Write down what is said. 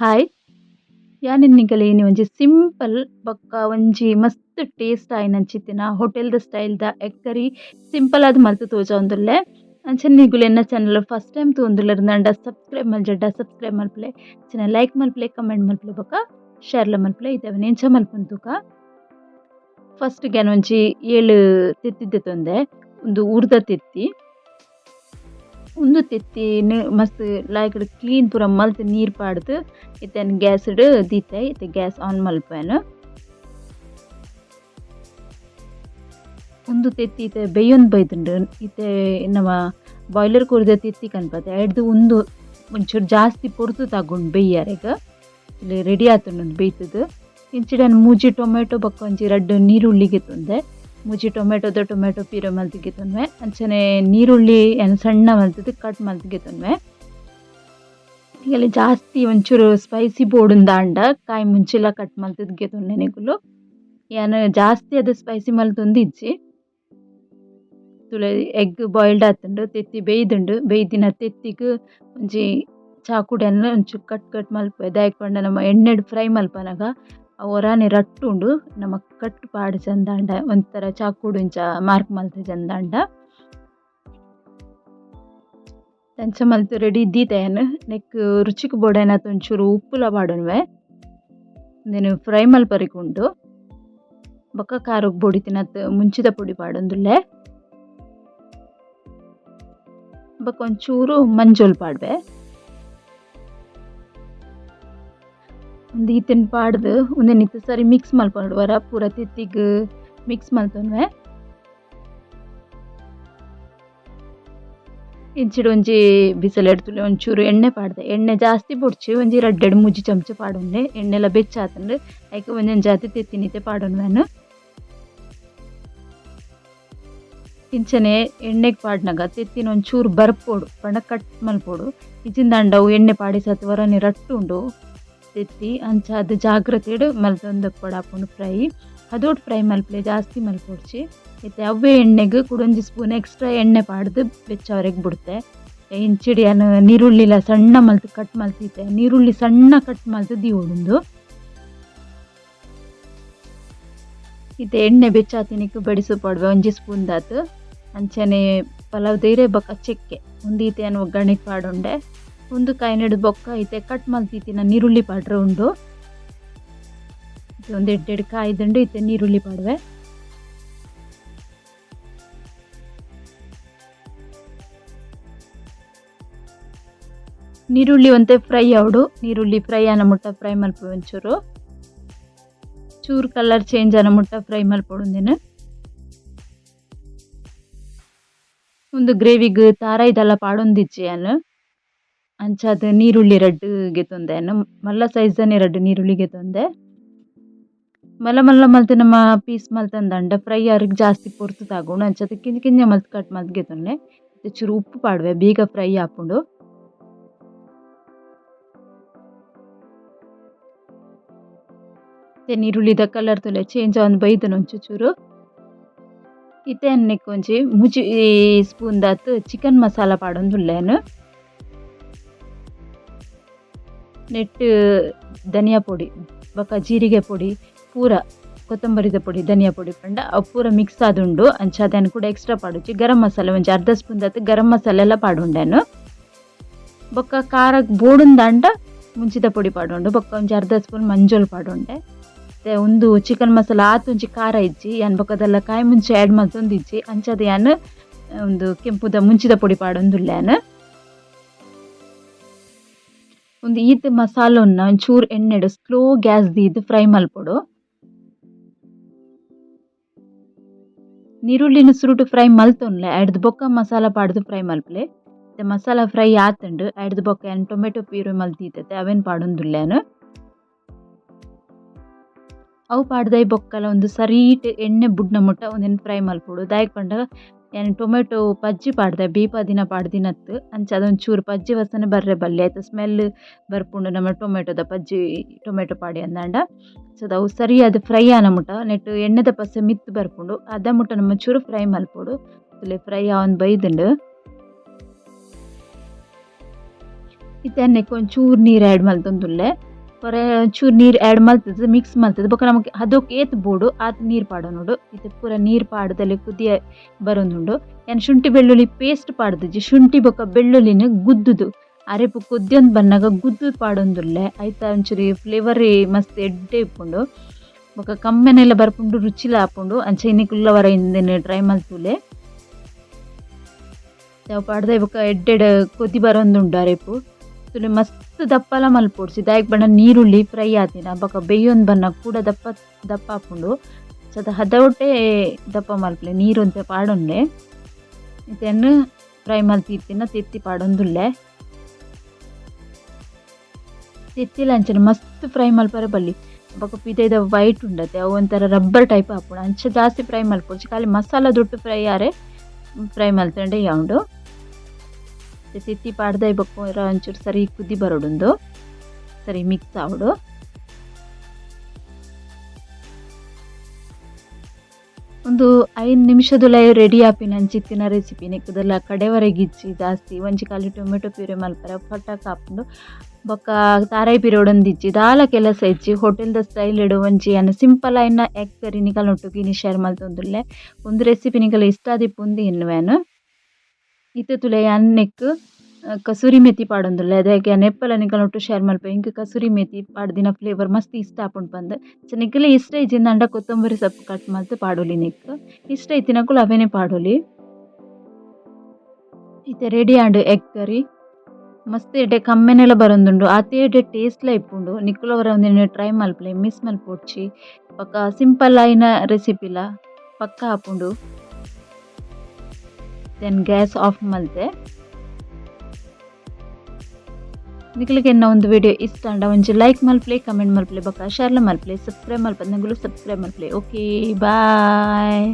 Hi, ಯಾನ್ ನಿಕಲೆ ಇನಿ ಒಂಜಿ ಸಿಂಪಲ್ ಬೊಕ್ಕ ಒಂಜಿ ಮಸ್ತ್ ಟೇಸ್ಟ್ ಆಯಿನಂಚಿತ್ತಿನ ಹೋಟೆಲ್ ದ ಸ್ಟೈಲ್ ದ egg curry simple ಆದ್ ಮಲ್ತ್ ತೋಜಾವೊಂದುಲ್ಲೆ. ಅಂಚನೆ ನಿಗುಲು ಎನ್ನ channel first time ತೂವೊಂದುಲ್ಲೆರ್ subscribe ಮಲ್ಜಡ subscribe ಮಲ್ಪುಲೆ, ಅಂಚನೆ ಲೈಕ್ ಮಲ್ಪುಲೆ, ಕಮೆಂಟ್ ಮಲ್ಪುಲೆ ಬೊಕ್ಕ ಶೇರ್ ಲ ಮಲ್ಪುಲೆ. ಇತ್ತೆ ಅವೆನ್ ಎಂಚ ಮಲ್ಪುನು ತೂಕ. ಫಸ್ಟ್ ಗ್ ಯಾನ್ ಒಂಜಿ ಏಳ್ ತೆತ್ತಿ ದೆತೊಂದೆ. ಉಂದು ಊರ್ದ ತೆತ್ತಿ. ಉಂದು ತೆತ್ತಿನ್ ಮಸ್ತ್ ಲಾಯ್ಕ್ಡ್ ಕ್ಲೀನ್ ಪೂರ ಮಲ್ತ್ ನೀರ್ ಪಾಡ್ದ್ ಇತ್ತೆ ಯಾನ್ ಗ್ಯಾಸ್ ಡ್ ದೀತೆ. ಇತ್ತೆ ಗ್ಯಾಸ್ ಆನ್ ಮಲ್ಪುವೆನ್. ಉಂದು ತೆತ್ತಿ ಇತ್ತೆ ಬೆಯ್ಯೊಂದು ಬೈದ್ಂಡ್. ಇತ್ತೆ ನಮ ಬಾಯ್ಲರ್ ಕೋರಿದ ತೆತ್ತಿ ಕನ್ಪತೆ ಐಡ್ದ್ ಉಂದು ಒಂಚೂರು ಜಾಸ್ತಿ ಪೊರ್ತು ತಾಗುಂಡು ಬೆಯ್ಯರೆಗ್. ಇಲ್ಲಿ ರೆಡಿ ಆತುಂಡು ಉಂದು ಬೇಯ್ತುದು. ಇಂಚಿಡ್ ಯಾನ್ ಮೂಜಿ ಟೊಮೆಟೊ ಬೊಕ್ಕ ಒಂಜಿ ರಡ್ಡ್ ನೀರುಳ್ಳಿ ಗೆತೊಂದೆ. ಮೂಜಿ ಟೊಮೆಟೊದ ಟೊಮೆಟೊ ಪ್ಯೂರೆ ಮಲ್ತ್ ಗೆತೊನುವೆ. ಅಂಚನೆ ನೀರುಳ್ಳಿ ಯಾನ್ ಸಣ್ಣ ಮಲ್ತ್‌ದ್ ಕಟ್ ಮಲ್ತ್ ಗೆತೊನುವೆ. ನಿಗಲೆ ಜಾಸ್ತಿ ಒಂಚೂರು ಸ್ಪೈಸಿ ಬೋಡುಂದಾಂಡ ಕಾಯಿ ಮುಂಚಿಲ ಕಟ್ ಮಲ್ತ್‌ದ್ ಗೆತೊನ್ಲೆ ನಿಕುಲು. ಯಾನ್ ಜಾಸ್ತಿ ಆದ್ ಸ್ಪೈಸಿ ಮಲ್ತೊಂದು ಇಜ್ಜಿ. ತೂಲೆ ಎಗ್ ಬಾಯ್ಲ್ಡ್ ಆತುಂಡು, ತೆತ್ತಿ ಬೇಯ್ದುಂಡು. ಬೇಯ್ದಿನ ತೆತ್ತಿಗ್ ಒಂಜಿ ಚಾಕುಡ್ ಯಾನ್ ಒಂಚೂರು ಕಟ್ ಕಟ್ ಮಲ್ಪುವೆ. ದಾಯೆಗ್ ಪಂಡ ನಮ ಎಣ್ಣೆಡ್ ಫ್ರೈ ಮಲ್ಪನಗ ಅವು ಒರಾನೆ ರಟ್ಟುಂಡು. ನಮ ಕಟ್ ಪಾಡ್ಜಂದಾಂಡ ಒಂತರ ಚಾಕುಡು ಇಂಚ ಮಾರ್ಕ್ ಮಲ್ತ್‌ಜಂದಾಂಡ. ಅಂಚ ಮಲ್ತ್ ರೆಡಿ ದೀತೆ ಯಾನ್. ನೆಕ್ಕ್ ರುಚಿಕ್ ಬೋಡಾಯಿನಾತ್ ಒಂಚೂರು ಉಪ್ಪುಲ ಪಾಡೊನುವೆ. ಉಂದೆನ್ ಫ್ರೈ ಮಲ್ಪರೆಗ್ ಉಂಡು. ಬೊಕ್ಕ ಖಾರಗ್ ಬೋಡಿತ್ತಿನಾತ್ ಮುಂಚಿದ ಪೊಡಿ ಪಾಡೊಂದುಲ್ಲೆ. ಬೊಕ್ಕ ಒಂಚೂರು ಮಂಜೊಲ್ ಪಾಡ್ವೆ. ಉಂದು ಈತೆನ್ ಪಾಡ್ದ್ ಉಂದೆನ್ ಇತ್ತೆ ಸರಿ ಮಿಕ್ಸ್ ಮಲ್ಪೊಡು ಒರ ಪೂರ ತೆತ್ತಿಗ್ ಮಿಕ್ಸ್ ಮಲ್ತೊನುವೆ. ಇಂಚಿಡ್ ಒಂಜಿ ಬಿಸಲೆಡ್ ತೂಲೆ ಒಂಚೂರು ಎಣ್ಣೆ ಪಾಡ್ದೆ. ಎಣ್ಣೆ ಜಾಸ್ತಿ ಬೊಡ್ಚಿ ಒಂಜಿ ರಡ್ಡೆಡ್ ಮೂಜಿ ಚಮಚ ಪಾಡೊನ್ಲೆ. ಎಣ್ಣೆಲ ಬೆಚ್ಚ ಆತ್ಂಡ್ ಐಕ್ ಒಂಜೊಂಜಾತ್ ತೆತ್ತಿನ್ ಇತ್ತೆ ಪಾಡೊನುವೆ ಯಾನ್. ಇಂಚನೆ ಎಣ್ಣೆಗ್ ಪಾಡ್ನಗ ತೆತ್ತಿನ್ ಒಂಚೂರು ಬರ್ಪೊಡು ಪಂಡ ಕಟ್ ಮಲ್ಪೊಡು. ಇಜ್ಜಿಂದಾಂಡ ಅವು ಎಣ್ಣೆ ಪಾಡಿಸತ್ ಒರಾನೆ ರಟ್ಟುಂಡು ತೆತ್ತಿ. ಅಂಚಾದ್ ಜಾಗ್ರತೆಡ್ ಮಲ್ತೊಂದು ಉಪ್ಪೊಡಾಪುಂಡು ಫ್ರೈ. ಹದೋಟ್ ಫ್ರೈ ಮಲ್ಪುಲೆ ಜಾಸ್ತಿ ಮಲ್ಪೊಡ್ಚಿ. ಇತ್ತೆ ಅವ್ವೇ ಎಣ್ಣೆಗ್ ಕುಡೊಂಜಿ ಸ್ಪೂನ್ ಎಕ್ಸ್ಟ್ರಾ ಎಣ್ಣೆ ಪಾಡ್ದ್ ಬೆಚ್ಚ ಆವರೆಗ್ ಬುಡ್ತೆ. ಇಂಚಿಡ್ ಯಾನ್ ನೀರುಳ್ಳಿಲ ಸಣ್ಣ ಮಲ್ತ್ ಕಟ್ ಮಲ್ತಿತ್ತೆ. ನೀರುಳ್ಳಿ ಸಣ್ಣ ಕಟ್ ಮಲ್ತ್ ದೀವೊಡುಂದು. ಇತ್ತೆ ಎಣ್ಣೆ ಬೆಚ್ಚ ಆತಿನೆಕ್ ಬಡಿಸು ಪಾಡ್ವೆ ಒಂಜಿ ಸ್ಪೂನ್ ದಾತ್. ಅಂಚನೆ ಪಲಾವ್ ದ ಇರೆ ಬೊಕ್ಕ ಚಕ್ಕೆ ಉಂದು ಇತ್ತೆ ಯಾನ್ ಒಗ್ಗರಣೆಗ್ ಪಾಡೊಂಡೆ. ಉಂದು ಕಾಯಿನೆಡ್ ಬೊಕ್ಕ ಇತ್ತೆ ಕಟ್ ಮಲ್ತಿತ್ತಿನ ನೀರುಳ್ಳಿ ಪಾಡ್ರೆ ಉಂಡು. ಇತ್ತೆ ಉಂದು ಎಡ್ಡೆಡ್ ಕಾಯ್ದುಂಡು ಇತ್ತೆ ನೀರುಳ್ಳಿ ಪಾಡ್ವೆ. ನೀರುಳ್ಳಿ ಒಂತೆ ಫ್ರೈ ಆವೊಡು. ನೀರುಳ್ಳಿ ಫ್ರೈ ಆನ ಮುಟ್ಟ ಫ್ರೈ ಮಲ್ಪುವೆ ಒಂಚೂರು. ಚೂರು ಕಲರ್ ಚೇಂಜ್ ಆನ ಮುಟ್ಟ ಫ್ರೈ ಮಲ್ಪೊಡು ಉಂದೆನ್. ಉಂದು ಗ್ರೇವಿಗ್ ತಾರಾಯಿದಲ ಪಾಡೊಂದಿಜ್ಜಿ ಯಾನ್. ಅಂಚಾದ್ ನೀರುಳ್ಳಿ ರಡ್ಡ್ ಗೆತೊಂದೆ ಯಾನ್. ಮಲ್ಲ ಸೈಜ್ ದನೆ ರಡ್ಡ್ ನೀರುಳ್ಳಿ ಗೆತೊಂದೆ. ಮಲ್ಲ ಮಲ್ಲ ಮಲ್ತ್ ನಮ ಪೀಸ್ ಮಲ್ತಂದಾಂಡ ಫ್ರೈ ಆವರೆಗ್ ಜಾಸ್ತಿ ಪೊರ್ತು ತಾಗುಂಡು. ಅಂಚಾದ್ ಕಿಂಜ ಕಿಂಜ ಮಲ್ತ್ ಕಟ್ ಮಲ್ತ್ ಗೆತೊನ್ಲೆ. ಚೂರು ಉಪ್ಪು ಪಾಡುವೆ ಬೇಗ ಫ್ರೈ ಆಪುಂಡು. ಇತ್ತೆ ನೀರುಳ್ಳಿದ ಕಲರ್ ತೂಲೆ ಚೇಂಜ್ ಆವೊಂದು ಬೈದ್ಂಡ್ ಒಂಚೂರು ಚೂರು. ಇತ್ತೆ ಯಾನ್ ನೆಕ್ಕ್ ಒಂಜಿ ಮೂಜಿ ಸ್ಪೂನ್ ದಾತ್ ಚಿಕನ್ ಮಸಾಲ ಪಾಡೊಂದುಲ್ಲೆ ಯಾನ್. ನೆಟ್ಟ್ ಧನಿಯಾ ಪೊಡಿ ಬೊಕ್ಕ ಜೀರಿಗೆ ಪೊಡಿ ಪೂರ ಕೊತ್ತಂಬರಿದ ಪೊಡಿ ಧನಿಯಾ ಪೊಡಿ ಪಂಡ ಅವು ಪೂರ ಮಿಕ್ಸ್ ಆದುಂಡು. ಅಂಚಾದ್ ಯಾನ್ ಕುಡ ಎಕ್ಸ್ಟ್ರಾ ಪಾಡುಜಿ. ಗರಂ ಮಸಾಲೆ ಒಂಜಿ ಅರ್ಧ ಸ್ಪೂನ್ ದಾತ್ ಗರಂ ಮಸಾಲೆ ಲ ಪಾಡೊಂಡೆ ಯಾನ್. ಬೊಕ್ಕ ಖಾರಗ್ ಬೋಡುಂದಾಂಡ ಮುಂಚಿದ ಪೊಡಿ ಪಾಡೊಂಡು. ಬೊಕ್ಕ ಒಂಜಿ ಅರ್ಧ ಸ್ಪೂನ್ ಮಂಜೊಲ್ ಪಾಡೊಂಡೆ. ಇತ್ತೆ ಉಂದು ಚಿಕನ್ ಮಸಾಲ ಆತ್ ಒಂಜಿ ಖಾರ ಇಜ್ಜಿ. ಯಾನ್ ಬೊಕ್ಕ ದಾಲ ಕಾಯಿ ಮುಂಚಿ ಆ್ಯಡ್ ಮಲ್ತೊಂದಿಜ್ಜಿ. ಅಂಚಾದ್ ಯಾನ್ ಉಂದು ಕೆಂಪುದ ಮುಂಚಿದ ಪೊಡಿ ಪಾಡೊಂದುಲ್ಲೆ ಯಾನ್. ಉಂದು ಈತ್ ಮಸಾಲೊನ್ನ ಒಂಚೂರು ಎಣ್ಣೆಡ್ ಸ್ಲೋ ಗ್ಯಾಸ್ ದೀದ್ ಫ್ರೈ ಮಲ್ಪೊಡು. ನೀರುಳ್ಳಿನ್ ಸುರುಟು ಫ್ರೈ ಮಲ್ತೊನ್ಲೆ ಐಡ್ದ್ ಬೊಕ್ಕ ಮಸಾಲ ಪಾಡ್ದ್ ಫ್ರೈ ಮಲ್ಪುಲೆ. ಇತ್ತೆ ಮಸಾಲ ಫ್ರೈ ಆತ್ಂಡ್ ಐಡ್ದ್ ಬೊಕ್ಕ ಯಾನ್ ಟೊಮೆಟೊ ಪ್ಯೂರಿ ಮಲ್ತಿತ್ತೆ ಅವೆನ್ ಪಾಡೊಂದುಲ್ಲೆ ಯಾನ್. ಅವು ಪಾಡ್ದಾಯಿ ಬೊಕ್ಕಲ ಉಂದು ಸರೀಟ್ ಎಣ್ಣೆ ಬುಡ್ನ ಮುಟ್ಟ ಉಂದೆನ್ ಫ್ರೈ ಮಲ್ಪೊಡು. ದಾಯೆಗ್ ಪಂಡ ಯಾನ್ ಟೊಮೆಟೊ ಪಜ್ಜಿ ಪಾಡ್ದೆ ಬೇಪಾದಿನ ಪಾಡ್ದಿನತ್ತ್. ಅಂಚಾದ್ ಒಂಚೂರು ಪಜ್ಜಿ ವಾಸನೆ ಬರ್ರೆ ಬಲ್ಲಿ ಐತ ಸ್ಮೆಲ್ ಬರ್ಪುಂಡು ನಮ್ಮ ಟೊಮೆಟೊದ ಪಜ್ಜಿ ಟೊಮೆಟೊ ಪಾಡ್ಯಂದಾಂಡ. ಸೊ ಅವು ಸರಿಯಾದ್ ಫ್ರೈ ಆನ ಮುಟ್ಟ ನೆಟ್ಟ್ ಎಣ್ಣೆದ ಪಸೆ ಮಿತ್ತ್ ಬರ್ಪುಂಡು ಅದ ಮುಟ್ಟ ನಮ ಒಂಚೂರು ಫ್ರೈ ಮಲ್ಪೊಡು. ತೂಲೆ ಫ್ರೈ ಆವೊಂದು ಬೈದ್ಂಡ್. ಇತ್ತೆ ನೆಕ್ಕ್ ಒಂಚೂರು ನೀರು ಆ್ಯಡ್ ಮಲ್ತೊಂದುಲ್ಲೆ. ಪೊರೆ ಒಂಚೂರು ನೀರು ಆ್ಯಡ್ ಮಲ್ತುದು ಮಿಕ್ಸ್ ಮಲ್ತುದು ಬೊಕ ನಮಕ್ ಹದೋಕ್ ಏತ್ ಬೋಡು ಆತ್ ನೀರು ಪಾಡೊನೊಡು. ಇತ್ತೆ ಪೂರ ನೀರು ಪಾಡ್ದಲೆ ಕುದಿಯ ಬರೊಂದುಂಡು. ಯಾನ್ ಶುಂಠಿ ಬೆಳ್ಳುಳ್ಳಿ ಪೇಸ್ಟ್ ಪಾಡ್ದಿಜಿ, ಶುಂಠಿ ಬೊಕ ಬೆಳ್ಳುಳ್ಳಿನ್ ಗುದ್ದುದು ಅರೆಪು ಕೊದ್ಯೊಂದು ಬನ್ನಗ ಗುದ್ದುದು ಪಾಡೊಂದುಲ್ಲೆ. ಐತ ಒಂಚೂರು ಫ್ಲೇವರ್ ಮಸ್ತ್ ಎಡ್ಡೆ ಇಪ್ಪುಂಡು. ಬೊಕ ಕಮ್ಮೆನೆಲ ಬರ್ಪುಂಡು, ರುಚಿಲ ಆಪುಂಡು. ಅಂಚ ಇನಿಕುಲ್ಲ ವರ ಇಂದೆನ್ ಟ್ರೈ ಮಲ್ತುಲೆ. ಅವು ಪಾಡ್ದ ಬೊಕ ಎಡ್ಡೆಡ್ ಕೊದಿ ಬರೊಂದುಂಡು ಅರೆಪು. ತುಲೆ ಮಸ್ತ್ ದಪ್ಪಲ ಮಲ್ಪೊಡ್ಚಿ, ದಾಯೆಗ್ ಪಂಡ ನೀರುಳ್ಳಿ ಫ್ರೈ ಆತಿನ ಬೊಕ ಬೇಯೊಂದು ಬನ್ನಗ ಕೂಡ ದಪ್ಪ ದಪ್ಪ ಆಪುಂಡು. ಸದ ಹದೊಟೆ ದಪ್ಪ ಮಲ್ಪುಲೆ, ನೀರು ಒಂತೆ ಪಾಡೊನ್ಲೆ. ಇತ್ತೆ ಫ್ರೈ ಮಲ್ತಿತ್ತಿನ ತೆತ್ತಿ ಪಾಡೊಂದುಲ್ಲೆ. ತೆತ್ತಿಲ ಅಂಚನೆ ಮಸ್ತ್ ಫ್ರೈ ಮಲ್ಪರೆ ಬಲ್ಲಿ, ಬೊಕ ಪಿದಯ್ದ ವೈಟ್ ಉಂಡತೆ ಅವು ಒಂಥರ ರಬ್ಬರ್ ಟೈಪ್ ಆಪುಂಡು. ಅಂಚ ಜಾಸ್ತಿ ಫ್ರೈ ಮಲ್ಪೊಡ್ಚಿ, ಖಾಲಿ ಮಸಾಲ ದೊಟ್ಟು ಫ್ರೈ ಆರೆ ಫ್ರೈ ಮಲ್ತಂಡೆ ಯಾವುಂಡು. ತೆತ್ತಿ ಪಾಡ್ದ ಬೊಕ ಒಂಚೂರು ಸರಿ ಕುದಿ ಬರೊಡುಂದು, ಸರಿ ಮಿಕ್ಸ್ ಆವೊಡು. ಒಂದು 5 ನಿಮಿಷದುಲೈ ರೆಡಿ ಆಪಿನ ಅಂಚಿತ್ತಿನ ರೆಸಿಪಿ. ನೆಕ್ಕದಲ್ಲ ಕಡೆವರೆಗೆ ಇಜ್ಜಿ ಜಾಸ್ತಿ ಒಂಜಿ ಖಾಲಿ ಟೊಮೆಟೊ ಪ್ಯೂರಿ ಮಲ್ಪರೆ ಪಟಕ್ ಆಪುಂಡು. ಬೊಕ ತಾರಾಯಿ ಪಿರೋಡೊಂದಿಜ್ಜಿ ದಾಲ ಕೆಲಸ ಇಜ್ಜಿ. ಹೋಟೆಲ್ದ ಸ್ಟೈಲ್ ಡ್ ಒಂಜಿ ಯಾನ್ ಸಿಂಪಲ್ ಆಯಿನ ಎಗ್ ಕರಿ ನಿಕಲ್ನೊಟ್ಟುಗು ಇನಿ ಶೇರ್ ಮಲ್ತೊಂದುಲ್ಲೆ. ಉಂದು ರೆಸಿಪಿ ನಿಕಲ್ ಇಷ್ಟ ಆದಿಪ್ಪುಂದು ಎನ್ನುವೆನ್. ಇತ್ತೆ ತುಲೆ ಯಾನ್ ನೆಕ್ಕ್ ಕಸೂರಿ ಮೇಥಿ ಪಾಡೊಂದುಲ್ಲೆ. ದಾಯೆಗ್ ಯಾನ್ ಏಪಲ ನಿಕಲ್ನೊಟ್ಟು ಶೇರ್ ಮಲ್ಪೆ ಎಂಕ್ ಕಸೂರಿ ಮೇಥಿ ಪಾಡ್ದಿನ ಫ್ಲೇವರ್ ಮಸ್ತ್ ಇಷ್ಟ ಆಪುಂಡು ಪಂದ್. ಸೊ ನಿಕಲೆ ಇಷ್ಟ ಇಜ್ಜಿಂದಾಂಡ ಕೊತ್ತಂಬರಿ ಸೊಪ್ಪು ಕಟ್ ಮಲ್ತ್ ಪಾಡೊಲಿ ನೆಕ್ಕ್. ಇಷ್ಟ ಇತ್ತಿನಕುಲು ಅವೆನೆ ಪಾಡೊಲಿ. ಇತ್ತೆ ರೆಡಿ ಆಂಡ್ ಎಗ್ ಕರಿ. ಮಸ್ತ್ ಎಡ್ಡೆ ಕಮ್ಮೆನೆಲ ಬರೊಂದುಂಡು, ಆತೆ ಎಡ್ಡೆ ಟೇಸ್ಟ್ ಲ ಇಪ್ಪುಂಡು. ನಿಕುಲು ಒರ ಉಂದೆನ್ ಟ್ರೈ ಮಲ್ಪುಲೆ, ಮಿಸ್ ಮಲ್ಪೊಡ್ಚಿ. ಬೊಕ ಸಿಂಪಲ್ ಆಯಿನ ರೆಸಿಪಿಲ ಪಕ್ಕ ಆಪುಂಡು. Then gas off ಮಲ್ತೆ. ನಿಕಲೆಗ್ ಎನ್ನ ಒಂದು ವಿಡಿಯೋ ಇಷ್ಟ ಆಂಡ ಒಂಜಿ ಲೈಕ್ ಮಲ್ಪುಲೆ, ಕಮೆಂಟ್ ಮಲ್ಪುಲೆ, ಬೊಕ ಶೇರ್ ಲ ಮಲ್ಪುಲೆ, ಸಬ್ಸ್ಕ್ರೈಬ್ ಮಲ್ಪಂದ್ ಸಬ್ಸ್ಕ್ರೈಬ್ ಮಲ್ಪುಲೆ. Okay bye.